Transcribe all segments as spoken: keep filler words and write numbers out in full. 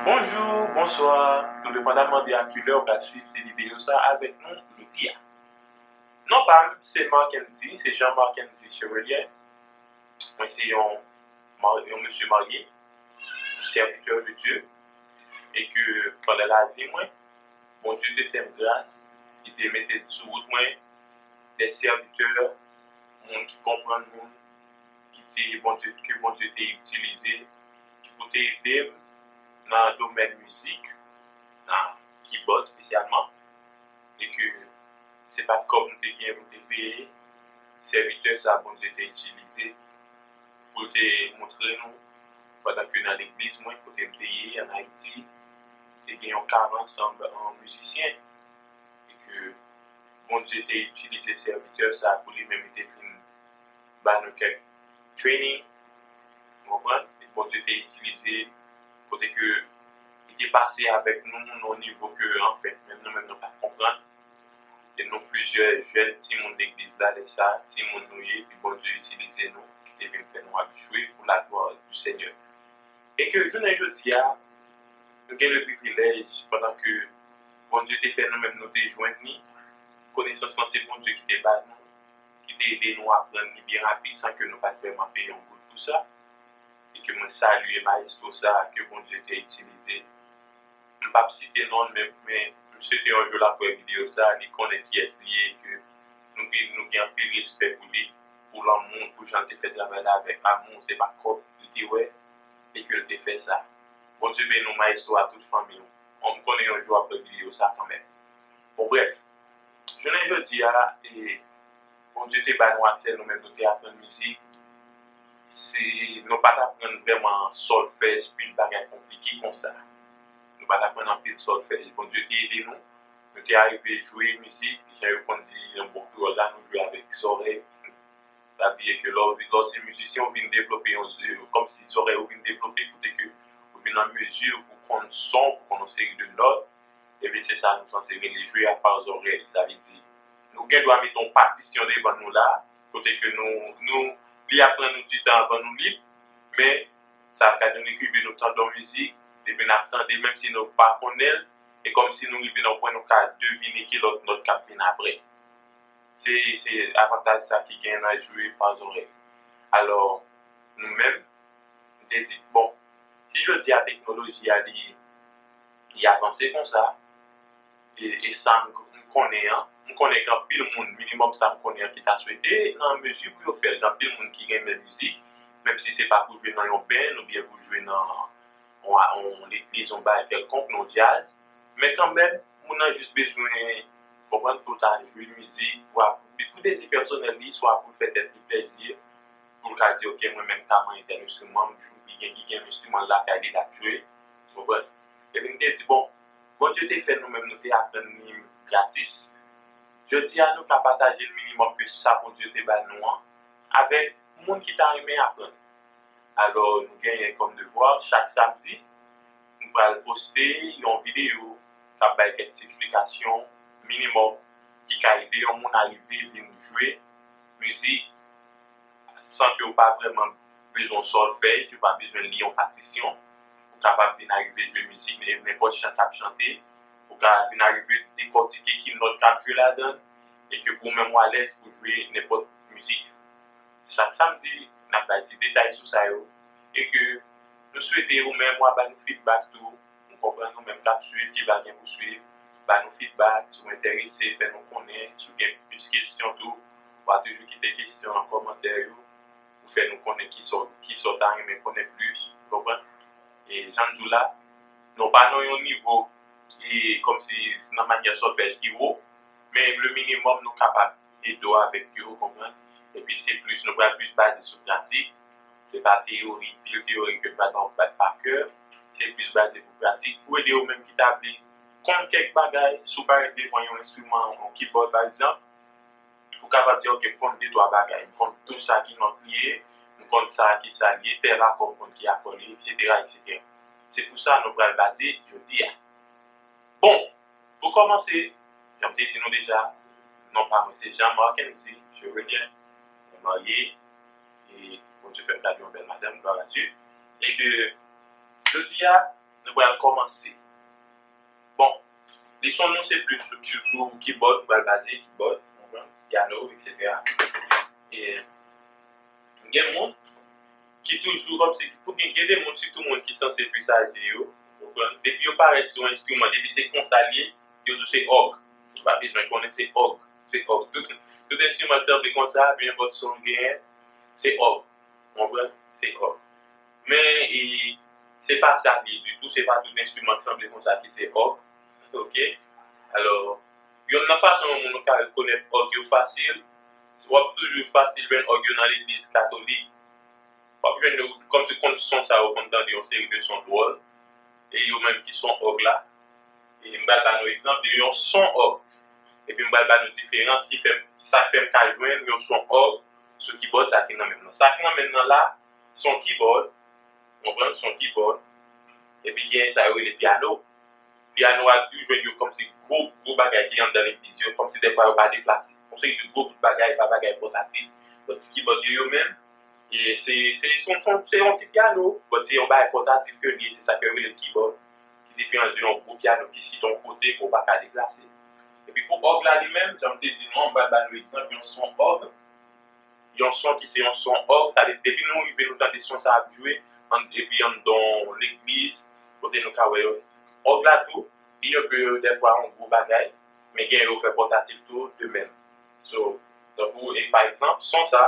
Bonjou, bonswa, tou depandaman de a kilè ou pral swiv ti videyo sa avèk nou jodi a. Non pa m se Marckendy, se Jean Marckendy Chevelien. Mwen se yon, mar- yon mesye marye, yon sèvitè de Dye, e ke pandan lavi mwen, Bondye te fè m gras, li te mete sou wout mwen de sèvitè, moun ki konprann moun, ki te Bondye, ke Bondye te itilize, ki pou te ede m nan domèn mizik, nan kibòd espesyalman, e ke se pa t kòb nou te gen pou te peye sèvitè sa Bondye te itilize pou l te montre nou, pandan ke nan legliz mwen, kote m te ye, ann Ayiti, te gen yon karans an, an mizisyen, e ke Bondye te itilize sèvitè sa pou li menm li te vin ba nou kèk training, ou konprann? E Bondye te itilize kote ke li te pase avèk nou nan yon nivo ke, anfen, menm nou menm nou pa t konprann. E nou plizyè jèn timoun legliz la, lè sa, timoun nou ye, epi Bondye itilize nou, ki te vin fè nou ap jwe pou la glwa di Senyè. E ke jounen jodi a, nou gen le privilèj, pandan ke Bondye te fè nou menm nou te jwenn li, konesans lan se Bondye ki te ba nou, ki te ede nou aprann li byen rapid san ke nou pa t vrèman peye yon goud pou sa. E ke mwen salye mayestwo sa ke Bondye te itilize. M p ap site non l, men, men misye te yon jou l ap wè videyo sa, li konnen kiyès li ye, ke nou gen, nou gen anpil respè pou li, pou lanmou, pou jan l te fè travay la avèk amou, se pa kòb li te wè, e ke l te fè sa. Bondye beni w, mayestwo, a tout fanmi w. Bon, m konnen yon jou w ap wè videyo sa kanmenm. Bon, brèf, jounen jodi a, e, Bondye te ba nou aksè, nou menm nou te aprann mizik. Se, nou pa t aprann vrèman sòlfèj, pil bagay konplike konsa. Nou pa t aprann anpil sòlfèj. Bondye te ede nou. Nou te arive jwe mizik, jan yo konn di nan bon kreyòl la, nou jwe avèk zòrèy. Pa bliye ke lè w vin, lè w se mizisyen, ou vin devlope yon, kòmsi zòrèy ou vin devlope, kote ke ou vin an mezi pou konn son, pou konn yon seri de nòt. Ebyen, se sa nou sanse rele jwe apa zòrèy. Sa vle di, nou gen dwa mete yon patisyon devan nou la, kote ke nou, nou, li ap pran nou ti tan avan nou li, men sa ka rive nou tande yon mizik, depi n ap tande, menm si nou pa konnen l, e kòmsi nou rive nan yon pwen nou ka devine ki lòt nòt k ap vin apre. Se, se avantaj sa ki gen nan jwe pa zòrèy. Alò, nou menm, m te di, bon, si jodi a teknoloji a li, li avanse konsa, e, e sa m, m konnen an, m konnen gen anpil moun, minimòm sa m konnen an, ki ta swete, nan mezi pou yo fè l, gen anpil moun ki renmen mizik, menm si se pa pou jwe nan yon band oubyen pou jwe nan yon, yon legliz, yon bagay kèlkonk, nan yon djaz, men kanmenm, moun nan jis bezwen konprann pou l ta jwe mizik, pou, pou dezi pèsonèl li, swa pou l fè tèt li plezi, pou l ka di, ok, mwen menm m ka manje tèl enstriman, m gen, li gen enstriman l lakay li, l ap jwe, ou konprann? Epi m te di, bon, Bondye te fè nou menm, nou te aprann li gratis. Jodi a, nou ka pataje l minimòm ke sa Bondye te ba nou an, avèk moun ki ta renmen aprann. Alò, nou genyen kòm devwa, chak samdi, nou pral poste yon videyo k ap bay kèk ti eksplikasyon minimòm ki ka ede yon moun arive vin jwe mizik san ke w pa vrèman bezwen sòlfèj, ou pa bezwen li yon patisyon. Ou kapab vin arive jwe mizik, nenpòt chan k ap chante. Ou ka vin arive dekòtike ki nòt k ap jwe ladan l, e ke pou ou menm w alèz pou jwe nenpòt mizik. Chak samdi, n ap bay ti detay sou sa yo. E ke nou swete ou menm w a ba nou feedback tou. Nou konprann nou menm k ap swiv, ki va gen pou swiv. Ba nou feedback, si w enterese, fè nou konnen. Si w gen plis kesyon tou, w a toujou kite kesyon nan kòmantè yo pou fè nou konnen kisa w, kisa w ta renmen konnen plis, ou konprann? E jan m di w la, nou pa nan yon nivo ki kòmsi nan manyè sòlfèj ki wo, men le minimòm nou kapab ede w avèk yo, ou konprann? Epi se plis, nou pral plis baze sou pratik. Se pa teyori, pil teyori ke m pral ba w pa kè. Se plis baze pou pratik. Pou ede w menm ki ta vle konn kèk bagay, si w parèt devan yon enstriman, yon kibòd pa egzanp, ou kapab di, ok, m konn de twa bagay, m konn touch sa ki nòt li ye, m konn sa ki sa li ye, tèl akò m konn ki akò li ye, etsetera, etsetera. Se pou sa nou pral baze jodi a. Bon, pou kòmanse, jan m te di nou deja, non pa mwen se Jean Marckendy Chevelien, mwen marye, e Bondye fè m gade yon bèl madanm, glwa a Dye. E ke jodi a, nou pral kòmanse. Bon, leson nou se plis sou, sou kibòd, nou pral baze kibòd, konprann, pyano, etsetera. E gen moun ki toujou kòmsi, pou gen, gen de moun, sitou moun ki sanse plis aje yo, konprann, depi yo parèt sou yon enstriman, depi se konsa l ye, yo di w se òg. Ou pa bezwen konnen se òg, se òg. Tout, tout enstriman ki sanble konsa, pe enpòt son l genyen, se òg. Ou konprann? Se òg. Men, e, se pa sa l ye ditou, se pa tout enstriman ki sanble konsa ki se òg. Oke? Alò, yonn nan fason yon moun ka rekonèt òg yo fasil, w ap toujou fasil jwenn òg yo nan legliz katolik. W ap jwenn yo kòmsi konn son sa yo konn tande yon seri de son dwòl, e yo menm ki son òg la. E m pral ba nou egzanp de yon son òg. Epi m pral ba nou diferans ki fè m, sa k fè m ka jwenn yon son òg sou kibòd sa ki nan men m nan. Sa k nan men m nan la, se yon kibòd, konprann, se yon kibòd. Epi gen sa yo rele pyano. Pyano a, ou jwenn yo kòmsi gwo, gwo bagay ki anndan legliz yo, kòmsi dèfwa yo pa deplase. Yon seri de gwo bout bagay, pa bagay pòtatif. Donk, kibòd yo, yo menm, e se, se, se, se, se yon ti pyano, but se yon bagay pòtatif ke l ye, se sa ke yo rele kibòd, ki diferans de yon gwo pyano ki chita yon kote ke w pa ka deplase. Epi pou òg la li menm, jan m te di nou, m pral ba nou egzanp, yon son òg, yon son ki se yon son òg, sa vle di depi nou rive nou tande son sa ap jwe, an, epi anndan yon legliz, kote nou ka wè yo. Òg la tou, li yon pe dèfwa yon gwo bagay, men gen yo fè pòtatif tou de menm. So, tankou, e pa egzanp, son sa.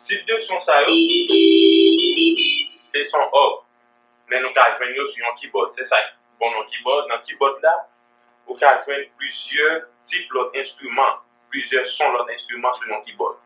Tip de son sa yo, se son òg. Men nou ka jwenn yo sou yon kibòd. Se sa k bon nan kibòd. Nan kibòd la, ou ka jwenn plizyè tip lòt enstriman, plizyè son lòt enstriman sou yon kibòd.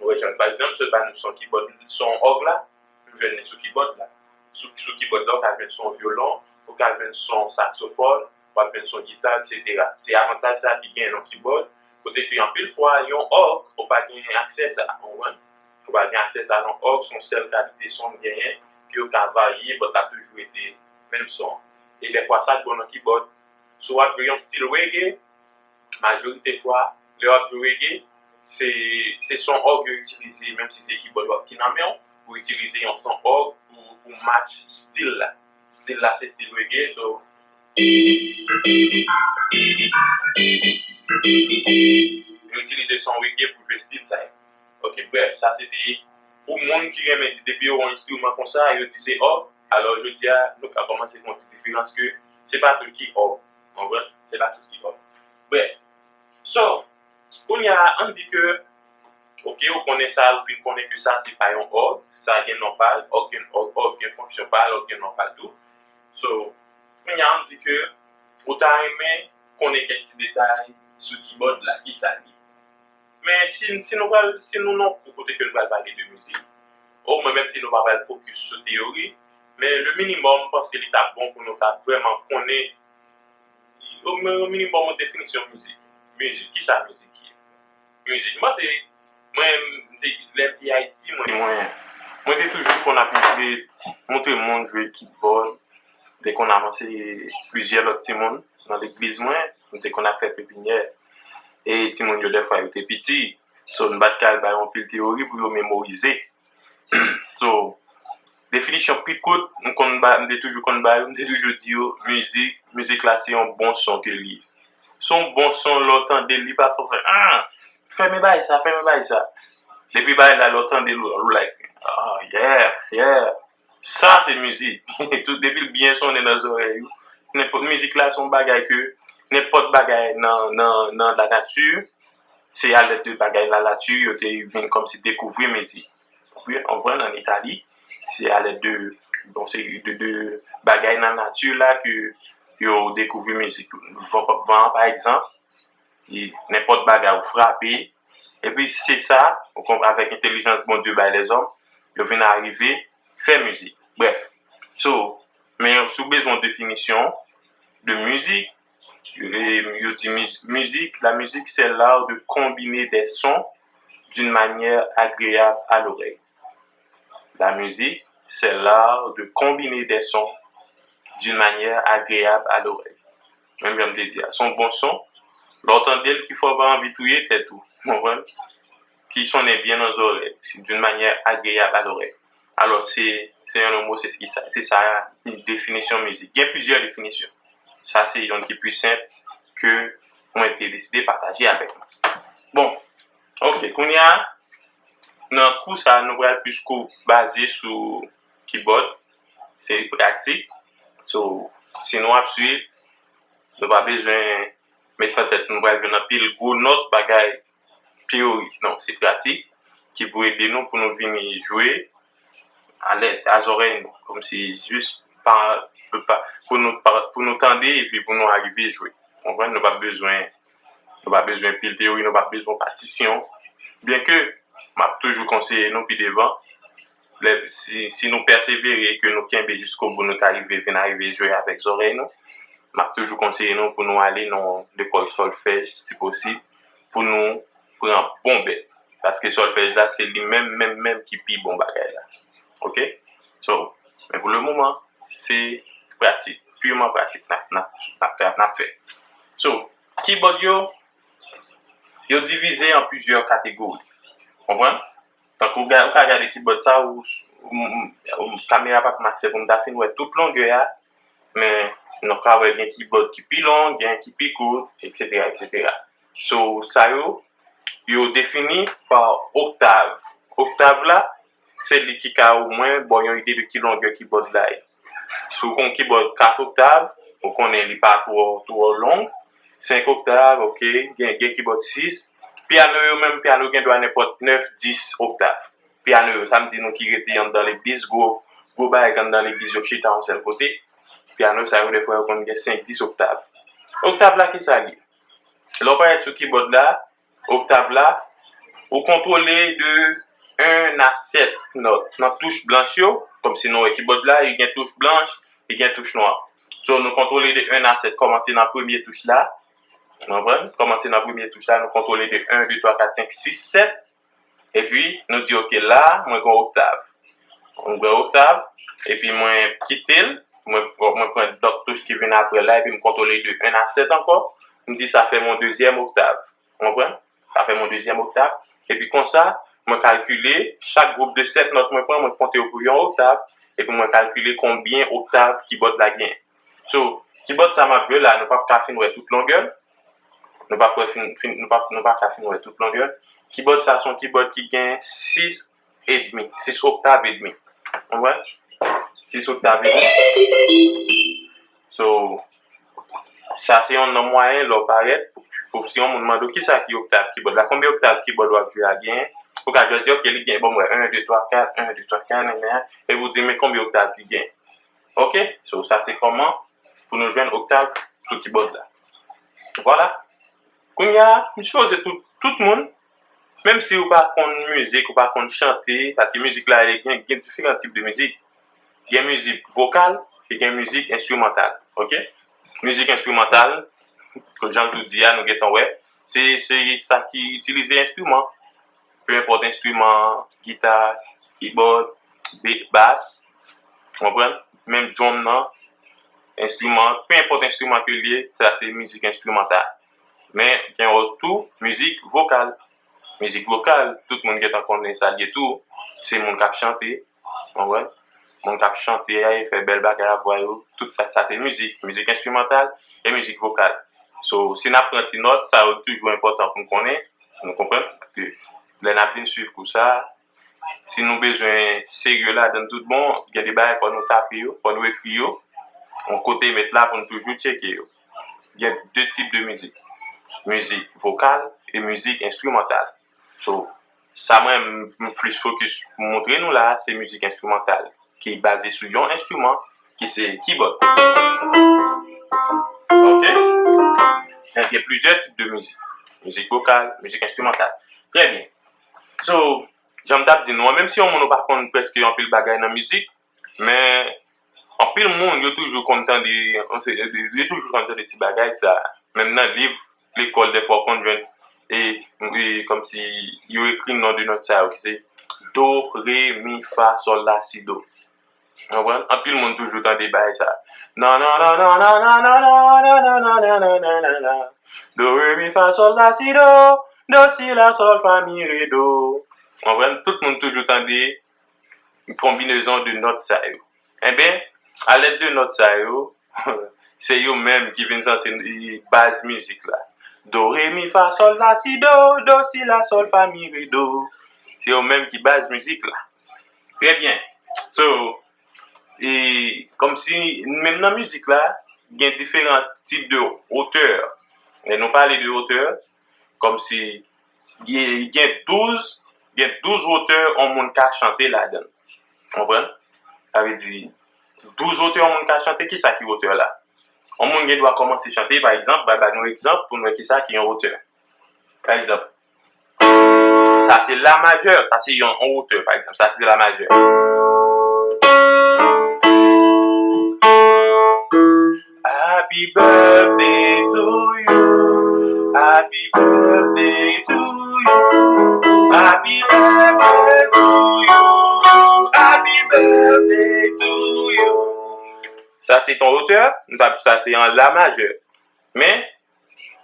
Nou wè jan, pa egzanp, sot ba nou son kibòd, son òg la, nou jwenn li sou kibòd la. Sou, sou kibòd la, ou ka jwenn son vyolon, ou ka jwenn son saksofòn, w ap jwenn son gita, etsetera. Se avantaj sa ki gen nan kibòd, kote ke anpil fwa, yon òg, ou pa gen aksè sa, ou konprann? Ou pa gen aksè sa nan òg, se yon sèl kalite son l genyen, ke yo ka varye, but l ap toujou rete menm son. E dèfwa sa k bon nan kibòd, si w ap jwe yon stil reggae, majorite fwa, lè w ap jwe reggae, se, se son òg yo itilize, menm si se kibòd w ap ki nan men w, ou itilize yon son òg pou, pou match stil la. Stil la se stil reggae, so, yo itilize son reggae pou jwe stil sa yo. Ok, brèf, sa se te pou moun ki renmen di depi yo wè yon enstriman konsa, yo di se òg. Alò, jodi a, nou ka kòmanse fè yon ti diferans ke se pa tout ki òg. Konprann? Se pa tout ki òg. Brèf. So, kounye a, ann di ke, ok, ou konnen sa, ou fin konnen ke sa se pa yon òg, sa gen non pa l, òg gen, òg, òg gen fonksyon pa l, òg gen non pa l tou. So, kounye a, ann di ke ou ta renmen konnen kèk ti detay sou kibòd la, ki sa l ye. Men si, si nou pral, si nou nan yon kou kote ke nou pral pale de mizik, omwen menm si nou pa pral fokis sou teyori, men le minimòm, m panse li ta bon pou nou ta vrèman konnen, omwen, yon minimòm, yon definisyon mizik. Mizik, ki sa mizik ye? Mizik, m panse, mwen, m te, lè m te Ayiti, mwen, mwen, mwen te toujou konn ap montre, montre moun jwe kibòd, m te konn avanse plizyè lòt timoun nan legliz mwen, m te konn ap fè pepinyè. E timoun yo, dèfwa, yo te piti. So, m pa t ka al ba yo anpil teyori pou yo memorize. So, definisyon pi kout, m konn ba, m te toujou konn ba yo, m te toujou di yo, mizik, mizik la se yon bon son ke li ye. Se yon bon son, lè w tande l, li pa fè w fè, ah, fèmen bagay sa, fèmen bagay sa. Depi bagay la, lè w tande l, ou like, ah, yeah, yeah. Sa se mizik. Tout, depi l byen sonnen nan zòrèy ou, nenpòt mizik la se yon bagay ke, nenpòt bagay nan, nan, nan lanati, se alèd de bagay lanati, yo te vin kòmsi dekouvri mizik. Wi, w konprann, an Itali, se alèd de, bon, se de, de bagay nan nati la ke yo dekouvri mizik. Van, van an, pa egzanp, li, nenpòt bagay ou frape. Epi se sa, ou konprann, avèk entèlijans Bondye bay lèzòm, yo vin arive fè mizik. Brèf. So, men si w bezwen yon definisyon de mizik, e, yo di miz-, mizik, la musique, c'est l'art de combiner des sons d'une manière agréable à l'oreille. La musique, c'est l'art de combiner des sons d'une manière agréable à l'oreille. Menm jan m te di a, se yon bon son, Lè w tande l ki fè w pa anvi touye tèt ou, w konprann? Ki sonnen byen nan zòrèy, d'une manière agréable à l'oreille. Alò, se, se an yon mo, se ki sa, se sa, yon definisyon mizik. Gen plizyè definisyon. Sa se yon ki pi senp ke mwen te deside pataje avèk nou. Bon, ok, kounye a, nan kou sa, nou pral plis kou baze sou kibòd, se pratik. So, si nou ap swiv, nou pa bezwen met nan tèt nou pral jwenn anpil gwo nòt bagay teyori. Non, se pratik ki pou ede nou pou nou vini jwe alèz a zòrèy nou, kòmsi jis pa, pa, pou nou, pa, pou nou tande epi pou nou arive jwe. Konprann? Nou pa bezwen, nou pa bezwen pil teyori, nou pa bezwen patisyon. Byenke m ap toujou konseye nou pi devan, lè, si, si nou pèsevere, ke nou kenbe jiskobou, nou ta rive vin arive jwe avèk zòrèy nou, m ap toujou konseye nou pou nou ale nan lekòl sòlfèj, si posib, pou nou pran bon bèt. Paske sòlfèj la, se li menm, menm, menm ki pi bon bagay la. Ok? So, men pou le moman, se pratik, piman pratik n ap, n ap, n ap, n ap fè. So, kibòd yo, yo divize an plizyè kategori. Konprann? Tankou w ka gade kibòd sa, ou, ou, ou, kamera pa p mache pou m ta fin wè tout longè a, men nou ka wè gen kibòd ki pi long, gen ki pi kout, etsetera, etsetera. So, sa yo, yo defini pa oktav. Oktav la, se li ki ka omwen ba w yon ide de ki longè kibòd la ye. Si w gen yon kibòd kat oktav, ou konnen li pa twò, twò long. Senk oktav, ok, gen, gen kibòd sis. Pyano yo menm, pyano gen dwa nenpòt nèf, dis oktav. Pyano yo, sa m di nou ki rete anndan legliz, gwo, gwo bagay k anndan legliz yo chita yon sèl kote. Pyano sa yo, defwa, yo konn gen senk, dis oktav. Oktav la, ki sa li ye? Lè w parèt sou kibòd la, oktav la, ou kontwole de en a sèt nòt nan touch blanch yo, kòmsi nou wè kibòd la, li gen touch blanch, li gen touch nwa. So, nou kontwole de en a sèt, kòmanse nan premye touch la, nou konprann? Kòmanse nan premye touch la, nou kontwole de en, de, twa, kat, senk, sis, sèt, epi nou di, ok, la, mwen gen yon oktav. Mwen gen yon oktav, epi mwen kite l, mwen, mwen pran lòt touch ki vin apre la, epi m kontwole de en a sèt ankò, m di sa fè m yon dezyèm oktav. Ou konprann? Sa fè m yon dezyèm oktav. Epi konsa, mwen kalkile chak gwoup de sèt nòt mwen pran, mwen konte yo pou yon oktav, epi mwen kalkile konbyen oktav kibòd la genyen. So, kibòd sa m ap jwe la, nou p ap ka fin wè tout longè l. Nou p ap wè fin, fin, nou p ap, nou p ap ka fin wè tout longè l. Kibòd sa se yon kibòd ki gen sis edmi, sis oktav edmi. Ou wè? Sis oktav edmi. So, sa se yon non mwayen lè w parèt. Pou si yon moun mande w kisa ki oktav kibòd la, konbyen oktav kibòd w ap jwe a genyen, ou ka jis di, ok, li gen, bon, mwen, en, de, twa, kat, en, de, twa, kat, en, en, epi w di, men konbyen oktav li gen. Ok? So, sa se kòman pou nou jwenn oktav sou kibòd la. Vwala. Kounye a, m sipoze tout, tout moun, menm si ou pa konn mizik, ou pa konn chante, paske mizik la, gen, gen diferan tip de mizik. Gen mizik vokal, e gen mizik enstrimantal. Ok? Mizik enstrimantal, jan m tou di a, nou gentan wè, se, se sa ki itilize enstriman. Pe enpòt enstriman, gita, kibòd, be-, bas, ou konprann? Menm drum nan, enstriman, pe enpòt enstriman ke l ye, sa se mizik enstrimantal. Men, gen tou mizik vokal. Mizik vokal, tout moun gentan konnen sa l ye tou. Se moun k ap chante, ou konprann? Moun k ap chante a, e fè bèl bagay ak vwa yo, tout sa, sa se mizik. Mizik enstrimantal e mizik vokal. So, si n ap pran ti nòt, sa yo toujou enpòtan pou n konnen, nou konprann? Paske lè n ap vin swiv kou sa, si nou bezwen serye ladan l tout bon, gen de bagay fò nou tape yo, fò nou ekri yo, yon kote met la pou n toujou tcheke yo. Gen de tip de mizik. Mizik vokal e mizik enstrimantal. So, sa mwen, m, m plis fokis pou montre nou la, se mizik enstrimantal, ki baze sou yon enstriman, ki se kibòd. Ok? Men gen plizyè tip de mizik. Mizik vokal, mizik enstrimantal. Trè byen. So, jan m t ap di nou an, menm si yon moun ou pa konn prèske anpil bagay nan mizik, men anpil moun, yo toujou konn tande, yo toujou konn tande ti bagay sa. Menm nan liv lekòl, dèfwa, w konn jwenn, e, e kòmsi yo ekri non de nòt sa yo, ki se do, re, mi, fa, sòl, la, si, do. Ou konprann? Anpil moun toujou tande bagay sa. Nan, nan, nan, nan. Do, re, mi, fa, sòl, la, si, do, do, si, la, sòl, fa, mi, re, do. Konprann? Tout moun toujou tande konbinezon de nòt sa yo. Enben, alèd de nòt sa yo, se yo menm ki vin sanse baz mizik la. Do, re, mi, fa, sòl, la, si, do, do, si, la, sòl, fa, mi, re, do. Se yo menm ki baz mizik la. Trè byen. So, e, kòmsi, menm nan mizik la, gen diferan tip de wotè. Lè nou pale de wotè, kòmsi, gen, gen douz, gen douz wotè yon moun ka chante ladan l. Konprann? Sa vle di, douz wotè yon moun ka chante, kisa ki wotè la? Yon moun gen dwa kòmanse chante, pa egzanp, bay, bay nou egzanp pou n wè kisa ki yon wotè. Pa egzanp, sa se la majè, sa se yon, yon wotè, pa egzanp, sa se la majè. Happy birthday to you. Happy birthday to you. Happy birthday to you. Happy birthday to you. Sa se yon wotè, nou ta di sa se an la majè. Men,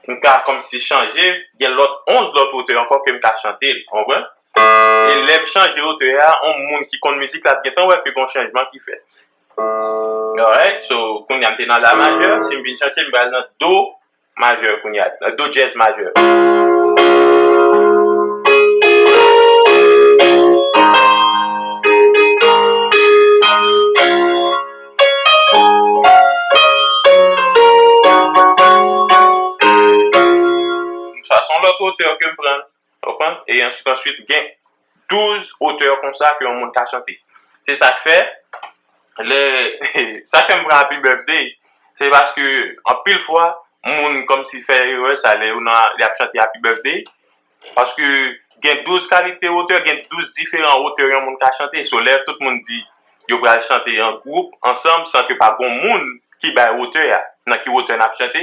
m ka kòmsi chanje, gen lòt onz lòt wotè ankò ke m ka chante l, konprann? E lè m chanje wotè a, yon moun ki konn mizik la ap gentan wè ke gen yon chanjman ki fèt. Alright, so, kounye a m te nan la majè, si m vin chante, m pral nan do majè kounye a, nan do dyèz majè. Sa se yon lòt wotè ke m pran. Konprann? E answit, answit, gen douz wotè konsa ke yon moun ka chante. Se sa k fè, lè, sa k fè m pran Happy Birthday, se paske anpil fwa, moun kòmsi fè erè sa lè yo nan, y ap chante Happy Birthday, paske gen douz kalite wotè, gen douz diferan wotè yon moun ka chante. So, lè tout moun di yo pral chante an gwoup, ansanm, san ke pa gen moun ki bay wotè a, nan ki wotè n ap chante,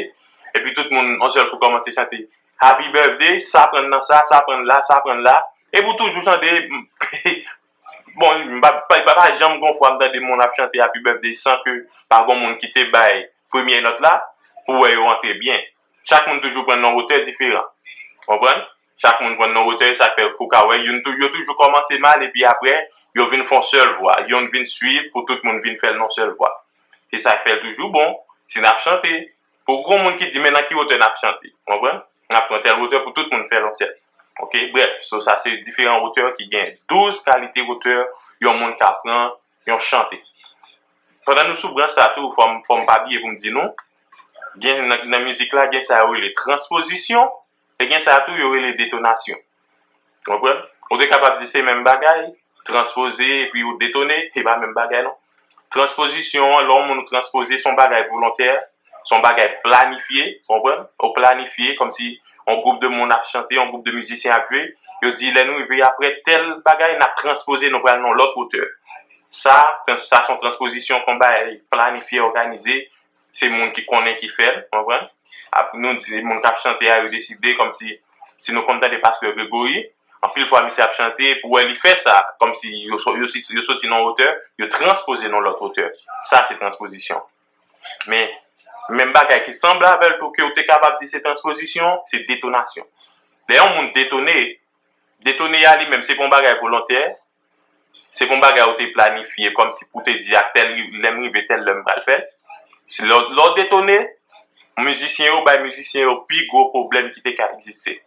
epi tout moun, yon sèl kou, kòmanse chante Happy Birthday, sa pran nan sa, sa pran la, sa pran la, epi w toujou tande, bon, m pa, pa, pa, pa janm gon fwa m tande moun ap chante Happy Birthday san ke pa gon moun ki te bay premye nòt la, pou wè yo antre byen. Chak moun toujou pran nan wotè diferan. Konprann? Chak moun pran nan wotè, sa k fè ou ka wè, youn tou, yo toujou kòmanse mal, epi apre, yo vin fè yon sèl vwa. Youn vin swiv, pou tout moun vin fè l nan yon sèl vwa. Se sa k fè l toujou bon, si n ap chante, pou gon moun ki di, men nan ki wotè n ap chante? Konprann? N ap pran tèl wotè pou tout moun fè l yon sèl. Oke? Brèf, so sa se diferan wotè ki gen douz kalite wotè yon moun ka pran yon chante. Pandan nou sou branch sa tou, fò m, fò m pa bliye pou m di nou, gen nan, nan mizik la, gen sa yo rele transpozisyon, e gen sa tou yo rele detonasyon. Konprann? Ou te kapab di se menm bagay, transpoze epi ou detone, se pa menm bagay non. Transpozisyon an, lè yon moun ou transpoze, se yon bagay volontè, se yon bagay planifye, konprann? Ou planifye, kòmsi yon gwoup de moun ap chante, yon gwoup de mizisyen ap jwe, yo di lè nou rive apre tèl bagay, n ap transpoze, nou pral nan yon lòt wotè. Sa, trans-, sa se yon transpozisyon, se yon bagay planifye, òganize, se moun ki konnen ki fè l, konprann? Ap-, nou di moun k ap chante a, yo deside, kòmsi, si nou konn tande pastè Gregory, anpil fwa misye ap chante, pou wè li fè sa, kòmsi yo so-, yo si-, yo soti nan wotè, yo transpoze nan lòt wotè. Sa se transpozisyon. Men, menm bagay ki sanble avè l tou, ke w te kapab di se transpozisyon, se detonasyon. Lè yon moun detone, detone a li menm, se pa yon bagay volontè, se pa yon bagay ou te planifye, kòmsi pou te di, a tèl ri-, lè m rive tèl lè m pral fè l. Lè, lè w detone, mizisyen yo bay mizisyen yo pi gwo pwoblèm ki te ka egziste.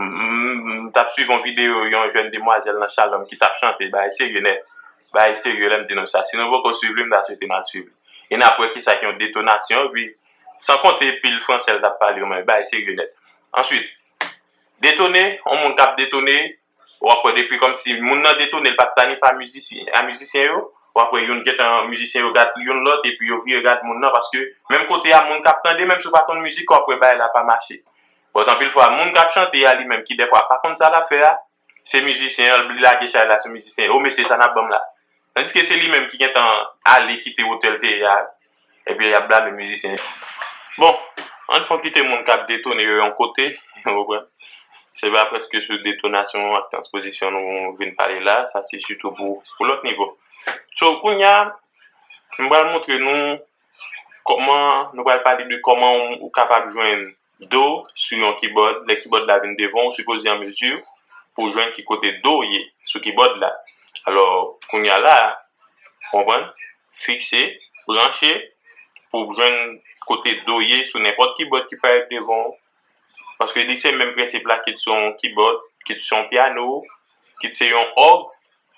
M, m, m t ap swiv yon videyo yon jèn demwazèl nan Shalom ki t ap chante, bagay serye nèt. Bagay serye lè m di nou sa. Si nou poko swiv li, m ta swete n al swiv li. E n ap wè kisa ki yon detonasyon, epi san konte pil fransè l t ap pale yo, men bagay serye nèt. Answit, detone, yon moun k ap detone, w ap wè depi kòmsi moun nan detone, l pa t planifye a mizisyen, a mizisyen yo, w ap wè youn gentan, mizisyen yo gad youn lòt, epi yo vire gad moun nan, paske menm kote a, moun k ap tande, menm si w pa konn mizik, w ap wè bagay la pa mache. But anpil fwa, moun k ap chante a li menm, ki dèfwa pa konn sa l ap fè a, se mizisyen an, li lage chay la sou mizisyen an. O mesye, sa n ap ban m la? Tandiske se li menm ki gentan ale kite wotè l te ye a, epi l ap blame mizisyen yo. Bon, ann fon kite moun k ap detone yo yon kote, ou konprann? Se pa prèske sou detonasyon ak transpozisyon nou vin pale la, sa se sitou pou, pou lòt nivo. So, kounye a, m pral montre nou kòman, nou pral pale de kòman ou, ou kapab jwenn do sou yon kibòd, lè kibòd la vin devan w, ou sipoze an mezi pou w jwenn ki kote do ye sou kibòd la. Alò, kounye a la, konprann, fikse, branche, pou w jwenn kote do ye sou nenpòt kibòd ki parèt devan w. Paske li se menm prensip la, kit se yon kibòd, kit se yon pyano, kit se yon òg,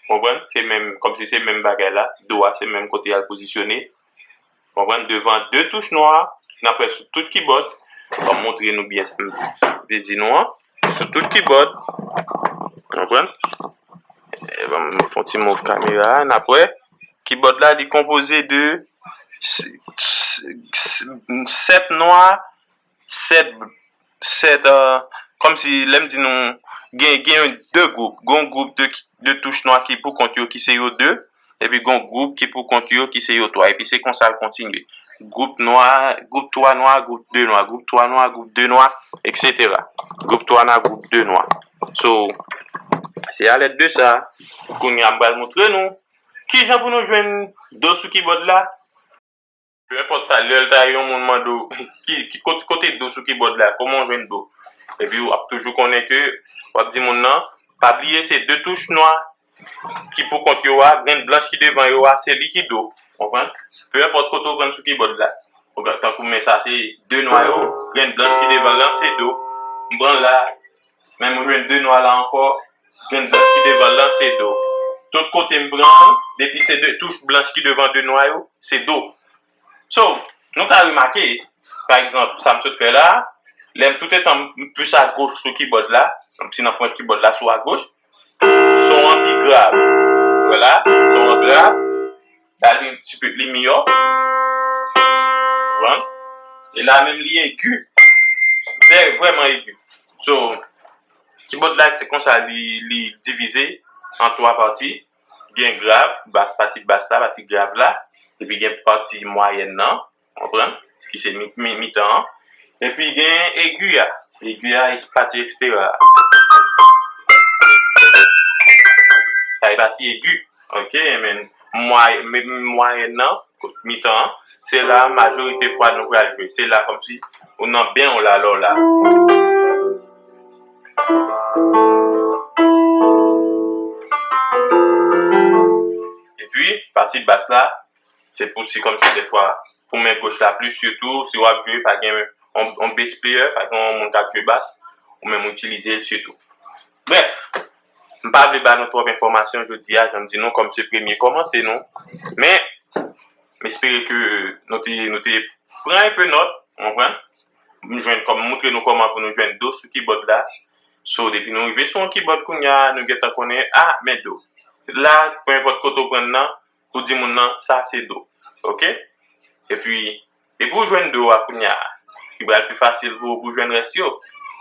konprann, se menm, kòmsi se menm bagay la, do a se menm kote al pozisyone. Konprann, devan de touch nwa, n ap wè sou tout kibòd, ban m montre nou byen sa m vle di nou an, sou tout kibòd, konprann. E, ban m fè yon ti move kamera a, n ap wè, kibòd la, li konpoze de s- s- s- sèt nwa, sèt, sèt, euh, kòmsi lè m di nou, gen, gen de gwoup, gen yon gwoup de, de touch nwa ki pou kont yo, ki se yo de, epi gen yon gwoup ki pou kont yo, ki se yo twa, epi se konsa l kontinye. Gwoup nwa, gwoup twa nwa, gwoup de nwa, gwoup twa nwa, gwoup de nwa, etsetera. Gwoup twa nwa, gwoup de nwa. So, se alèd de sa, kounye a m pral montre nou kijan pou nou jwenn do sou kibòd la. Pe enpòt sa, lè l ta yon moun mande w ki, ki kot- kote do sou kibòd la, kòman w jwenn do? Epi w ap toujou konnen ke w ap di moun nan, pa bliye se de touch nwa ki pou kont yo a, grenn blanch ki devan yo a, se li ki do. Konprann? Pe enpòt kote w pran sou kibòd la. Ou ka- tankou men sa, se de nwa yo, grenn blanch ki devan lan, se do. M pran la, men mwen jwenn de nwa la ankò, grenn blanch ki devan lan, se do. Tout kote m pran, depi se de touch blanch ki devan de nwa yo, se do. So, nou ka remake, pa egzanp, sa m sot fè la, lè m toutetan m plis agoch sou kibòd la, si nan pwent kibòd la sou agoch, son an pi grav. Vwala, son an grav, la li ti pe li miyò. Konprann? E la menm li egi. Vè- vrèman egi. So, kibòd la se konsa li, li divize an twa pati. Gen grav, bas, pati bas la, pati grav la, epi gen pati mwayèn nan, konprann, ki se mi, mi, mitan an. Epi gen egi a, egi a, pati ekstera a. Sa e pati egi, ok, men mway- men mwayèn nan, mitan an, se la majorite fwa nou pral jwe. Se la kòmsi ou nan ben w la, lè w la. Epi, pati bas la, se pou, se kòmsi dèfwa, pou men goch la plis, sitou si w ap jwe, pa gen yon, yon bass player, pa gen yon moun k ap jwe bas, ou menm ou itilize l sitou. Brèf, m pa vle ba nou twòp enfòmasyon jodi a, jan m di nou, kòm se premye kòmanse nou, men m espere ke nou te, nou te pran enpe nòt, w konprann? M jwenn kòm, montre nou kòman pou nou jwenn do sou kibòd la. So, depi nou rive sou yon kibòd kounye a, nou gentan konnen, a, men do. La, pe enpòt kote w pran nan, pou di moun nan, sa se do. Ok? Epi, depi w jwenn do a kounye a, li pral pi fasil pou, pou jwenn rès yo.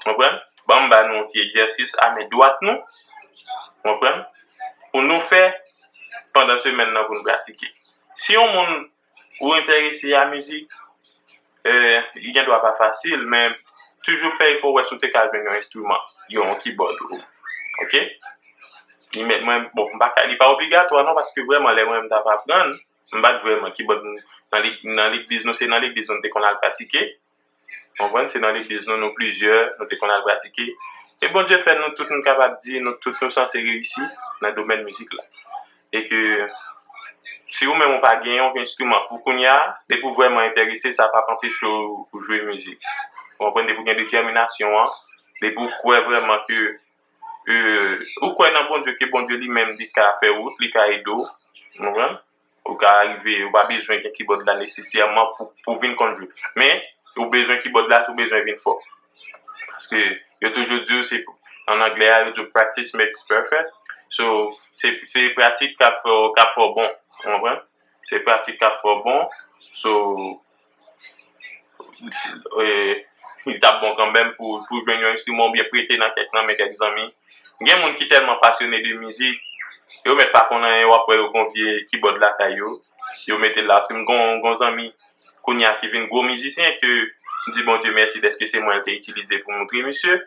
Konprann? Ban m ba nou yon ti egzèsis a men dwat nou. Konprann? Pou nou fè pandan semèn nan pou nou pratike. Si yon moun ou enterese a mizik, eh, li gen dwa pa fasil, men toujou fè efò wè si w te ka jwenn yon enstriman, yon kibòd ou. Ok? Li mèt mwen, bon, m pa ka, li pa obligatwa non, paske vrèman, lè mwen m t ap aprann, m pa t vrèman, kibòd nan leg- nan legliz nou, se nan legliz nou te konn al pratike. Konprann? Se nan legliz nou, nou plizyè, nou te konn al pratike. E Bondye fè nou tout, nou kapab di, nou tout nou sanse reyisi nan domèn mizik la. E ke si ou menm ou pa gen yon enstriman pou kounye a, depi w vrèman enterese, sa p ap anpeche w jwe mizik. Ou konprann? Depi w gen detèminasyon an, depi w kwè vrèman ke, euh, ou kwè nan Bondye, ke Bondye li menm, li ka fè wout, li ka ede w. Ou konprann? Ou ka rive, ou pa bezwen gen kibòd la nesesèman pou, pou vin konn jwe. Men, ou bezwen kibòd la si w bezwen vin fò. Paske yo toujou di w, se, an anglè a, yo di w practice makes perfect. So, se, se pratik k ap fè w, k ap fè w bon. Ou konprann? Se pratik k ap fè w bon. So, eh, li t ap bon kanmenm pou, pou jwenn yon enstriman oubyen prete nan kèk, nan men kèk zanmi. Gen moun ki tèlman pasyone de mizik, yo mèt pa konn anyen, w ap wè yo gon vye kibòd lakay yo, yo mete l la. Paske m gon, gon zanmi kounye a ki vin gwo mizisyen ke m di Bondye mèsi dèske se mwen l te itilize pou montre misye.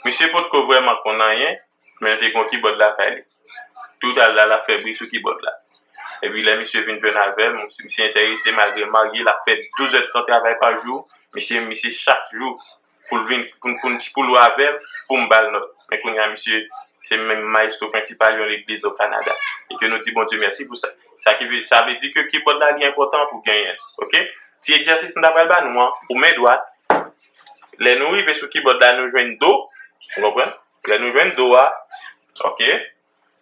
Misye potko vrèman konn anyen, men l te gon kibòd lakay li. Tout al la, l ap fè bri sou kibòd la. Epi lè misye vin jwenn avè m, misye enterese, malgre l marye, l ap fè douz èdtan travay pa jou. Misye, misye chak jou, pou l vin, pou, pou, pou l avè m, pou m ba l nòt. Men kounye a, misye, se menm mayestwo prensipal yon legliz o Kanada. E ke nou di Bondye mèsi pou sa. Sa ki vle, sa vle di ke kibòd la li enpòtan pou genyen. Oke? Ti egzèsis m ta pral ba nou an, pou men dwat, lè nou rive sou kibòd la, nou jwenn do. Ou konprann? Lè nou jwenn do a, oke?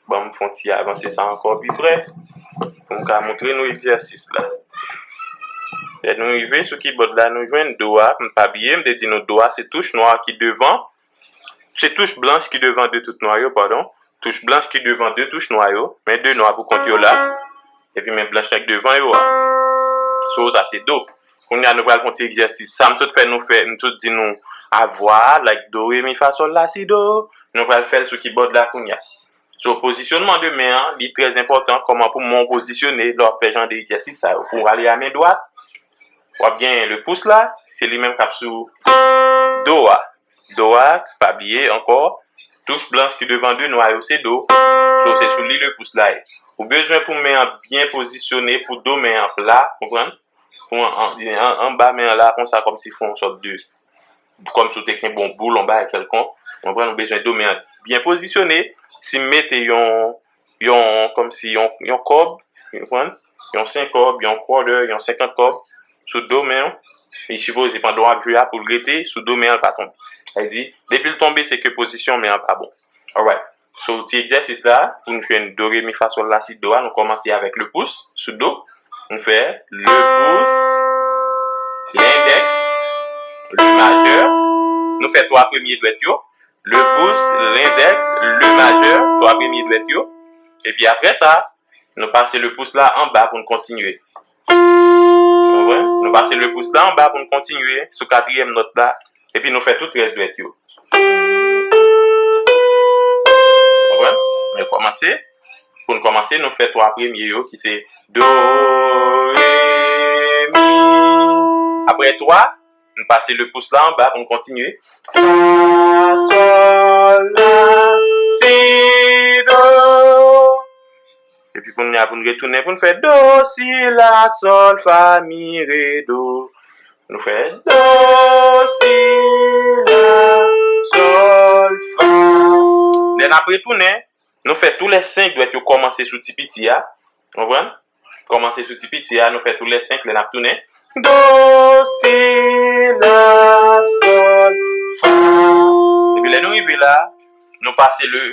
Ban m fè yon ti avanse sa ankò pi pre, pou m ka montre nou egzèsis la. Lè nou rive sou kibòd la, nou jwenn do a. M pa bliye, m te di nou do a, se touch nwa ki devan. Se touch blanch ki devan de tout nwa yo, padon. Touch blanch ki devan de touch nwa yo. Men de nwa pou kont yo la. Epi men blanch la ki devan yo a. So, sa se do. Kounye a, nou pral fè yon ti egzèsis. Sa m sot fè nou fè, m sot di nou a vwa a, like do, re, mi, fa, sòl, la, si, do. Nou pral fè l sou kibòd la kounye a. So, pozisyonman de men an, li trè enpòtan, kòman pou men w pozisyone lè w ap fè jan de egzèsis sa yo. Pou w ale a men dwat, w ap genyen le pous la, se li menm k ap sou do a. Do a, pa bliye ankò, touch blanch ki devan de nwa yo, se do. So, se sou li le pous la ye. Ou bezwen pou men an byen pozisyone, pou do men an pla, konprann? Pou an, an, an, anba men an la, konsa, kòmsi fè yon sòt de, kòmsi w te kenbe yon boul, yon bagay kèlkonk. Konprann? Ou bezwen do men an byen pozisyone. Si m mete yon, yon, kòmsi yon, yon kòb, konprann? Yon senk kòb, yon quarter, yon senkant kòb, sou do men an, li sipoze pandan w ap jwe a pou l rete sou do men an, l pa tonbe. Sa vle di, depi l tonbe, se ke pozisyon men an pa bon. Alright. So, ti egzèsis la, pou nou jwenn do, re, mi, fa, sòl, la, si, do a, nou kòmanse avèk le pous sou do. Nou fè le pous, lendèks, le majè. Nou fè twa premye dwèt yo. Le pous, lendèks, le majè, twa premye dwèt yo. Epi apre sa, nou pase le pous la anba pou n kontinye. Konprann? Nou pase le pous la anba pou n kontinye sou katriyèm nòt la. Epi nou fè tout rès dwèt yo. Konprann? Nou kòmanse. Pou n kòmanse, nou fè twa premye yo ki se do, re, mi. Apre twa, nou pase le pous la anba pou n kontinye. Fa, sòl, la, si, do. Epi kounye a pou n retounen pou n fè do, si, la, sòl, fa, mi, re, do. Nou fè do, si, la, sòl, fa. Lè n ap retounen, nou fè tou lè senk dwèt yo kòmanse sou ti piti a. Konprann? Kòmanse sou ti piti a, nou fè tou lè senk lè n ap tounen. Do, si, la, sòl, fa. Epi lè nou rive la, nou pase le,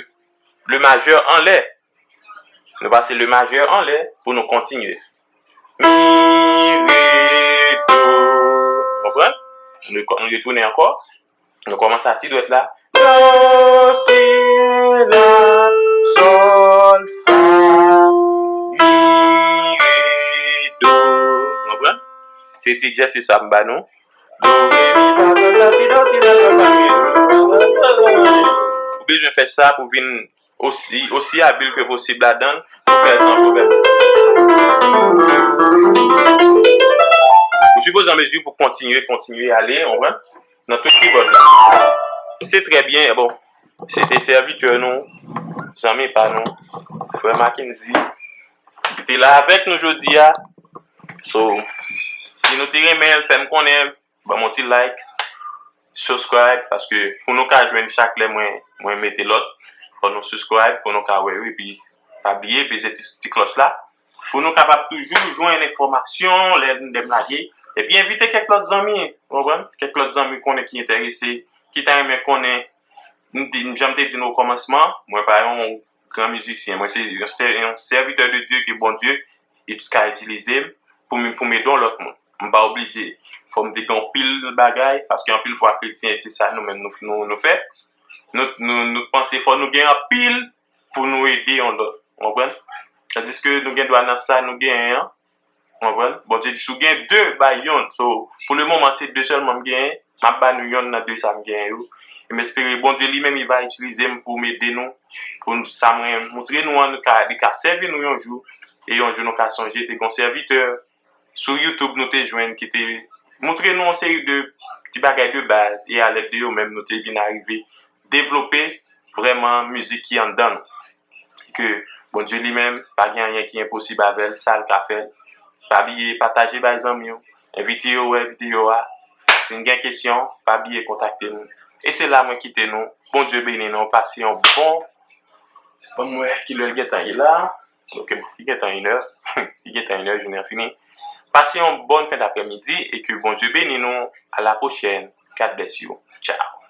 le majè anlè. Nou pase le majè anlè pou nou kontinye. Mi, re, do. Konprann? Nou, nou retounen ankò. Nou kòmanse a ti dwèt la. Do, si, la, sòl, fa, mi, re, do. Konprann? Se ti egzèsis sa m ba nou. Do, re, mi, fa, sòl, la, si, do, si, la, sòl, fa, mi, re, do. Ou bezwen fè sa pou vin osi, osi abil ke posib ladan l, pou fè l san pwoblèm. Ou sipoze an mezi pou kontinye, kontinye ale, ou konprann? Nan tout kibòd la. Se trè byen, bon. Se te sèvitè nou, zanmi pa nou, frè Mackenzie, ki te la avèk nou jodi a. So, si nou te renmen l, fè m konnen, ban m yon ti like, subscribe, paske pou nou ka jwenn chak lè mwen, mwen mete lòt, fò nou subscribe pou nou ka wè yo, epi pa bliye peze ti, ti klòch la, pou nou kapab toujou jwenn enfòmasyon lè, lè m lage, epi envite kèk lòt zanmi, ou konprann? Kèk lòt zanmi konnen ki enterese, ki ta renmen konnen, m te, jan m te di nou o kòmansman, mwen pa yon gran mizisyen, mwen se yon sè-, yon sèvitè de Dye ke Bondye li ka itilize m pou m, pou m ede yon lòt moun. M pa oblije, fò m te gen yon pil bagay, paske anpil fwa kretyen, se sa nou menm nou, nou, nou fè. Nou, nou, nou panse fò nou gen anpil pou nou ede yon lòt. Ou konprann? Tandiske nou gen dwa nan sa nou genyen an. Ou konprann? Bondye di, si w gen de, bay yonn. So, pou le moman, se de sèlman m genyen. M ap ba nou yonn nan de sa m genyen yo. E m espere Bondye li menm, li va itilize m pou m ede nou, pou n, sa mwen montre nou an, nou ka, li ka sèvi nou yon jou. E yon jou, nou ka sonje, te gen yon sèvitè sou YouTube, nou te jwenn, ki te montre nou yon seri de ti bagay de baz. E alèd de yo menm, nou te vin arive devlope vrèman mizik ki anndan nou. Ke Bondye li menm, pa gen anyen ki enposib avè l, sa l ka fè l. Pa bliye pataje bay zanmi w, envite yo wè videyo a. Si n gen kesyon, pa bliye kontakte n. E se la mwen kite nou. Bondye beni nou. Pase yon bon. Ban m wè kilè l gentan ye la. Ok, li gentan inè. Li gentan inè, jounen an fini. Pase yon bòn fen daprèmidi e ke Bondye beni nou. A la pwochèn. God bless you. Ciao.